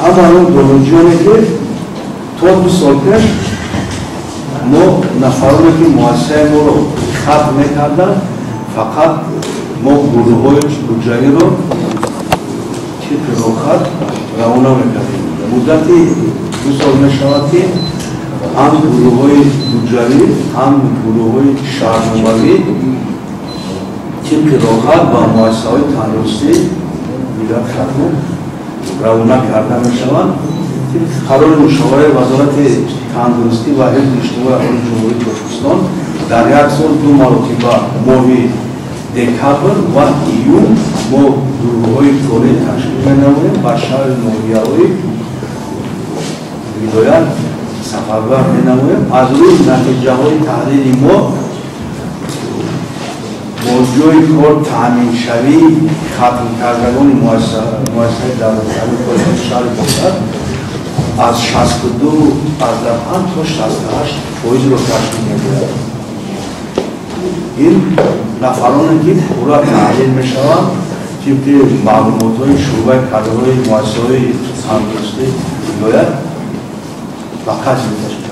Ҳама он донишҷӯёне, ки то 2 сол пеш мо нафароне, ки муассисаи моро хатм мекарданд, фақат мо гурӯҳҳои буҷавиро тибқи роҳхат равона мекардем. Муддати 2 сол мешавад, ки ҳам гурӯҳҳои буҷавӣ, ҳам гурӯҳҳои шаҳрномавӣ тибқи роҳхат ба муассисаҳои тандурустӣ вилояти Хатлон равона карда мешаванд. Тибқи қарори мушовараи Вазорати тандурустӣ ва ҳифзи иҷтимоии аҳолии Ҷумҳурии Тоҷикистон дар як сол ду маротиба, моҳи декабр ва июн, мо гурӯҳҳои корӣ ташкил менамоем, ба шаҳри ноҳияҳои вилоят сафарбар менамоем. Аз рӯи натиҷаҳои таҳлили мо бо ҷои кор таъминшавии хатмкардагони муассисаи давлатии шаҳри Бохтар аз 62,5 то 68%-ро ташкил медиҳад. Ин нафароне, ки пурра таҳлил мешаванд, тибқи маълумотҳои шӯъбаи кадрҳои муассисаҳои тандурустии вилоят ба қайд гирифта.